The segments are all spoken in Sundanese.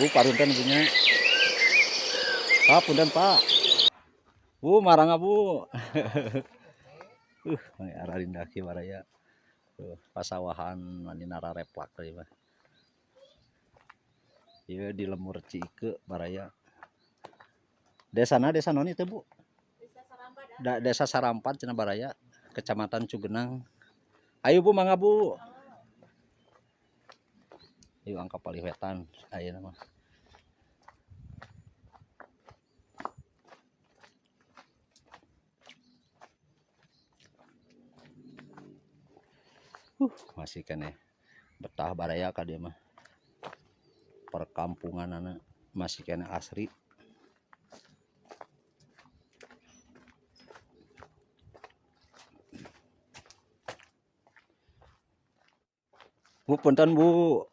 Bu, parunten punya. Pak, punten Pak. Bu, marangga Bu. Mani ararindah kieu baraya. Tuh, pasawahan mani narareplak tadi mah. Ieu di lembur Ciike baraya. Desana desa naon ieu teh, Bu? Desa Sarampat. Desa Sarampat cenah baraya, Kecamatan Cugenang. Ayo Bu, mangga Bu. Ayo angka palih wetan ayeuna mah. Masih keneh betah baraya ka dieu mah. Perkampunganana masih keneh asri. Bu, punten Bu.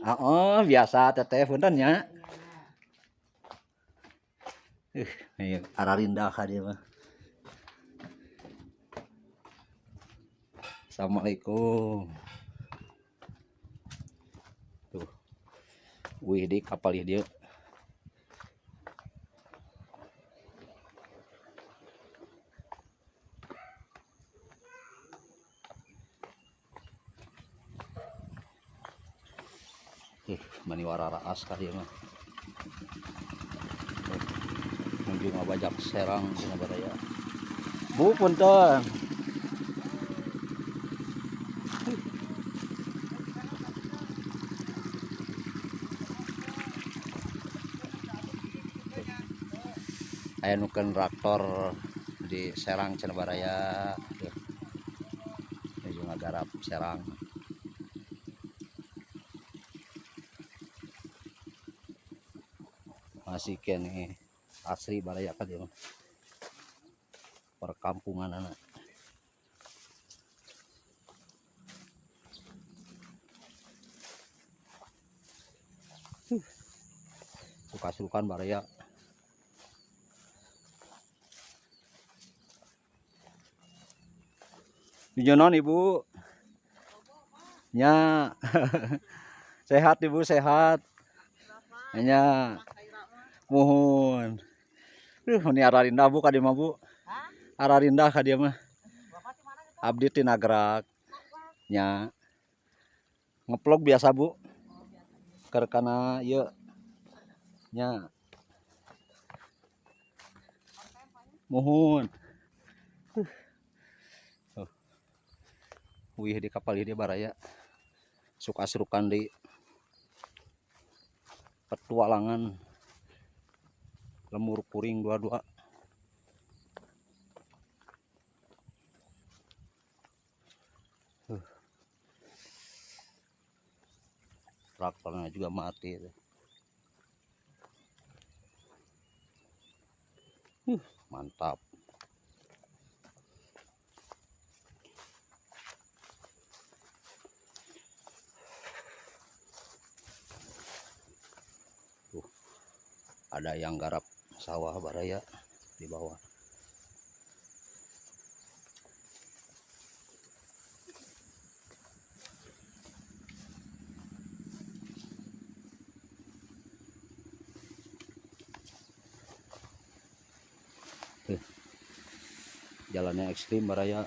Oh, biasa teteh punten nya. Nih ararindah ka dieu mah. Assalamualaikum. Tuh. Wih di kapal dia. Mani wararaas ka dieu mah. Tuh, nuju ngabajak serang dina baraya. Bu, punten. Aya nu keun traktor di Serang cenah baraya. Tuh. Nuju ngagarap Serang. Masih keneh asri baraya ka dieu mah. Perkampunganana. Suka-sukan baraya. Nuju naon Ibu? Nya. Sehat Ibu, sehat. Nya. Muhun. Ini ararindah Bu ka dieu mah Bu. Ararindah ka dieu mah. Abdi ti Nagrak. Nya. Ngeplog biasa Bu. Keur kana ieu. Nya. Muhun. Tuh. Wih di kapal ieu baraya. Suka serukan di petualangan lemur kuring dua-dua. Traktornya juga mati itu. Mantap. Tuh, ada yang garap sawah baraya di bawah. Tuh, jalannya ekstrim baraya.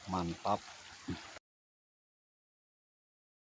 Mantap.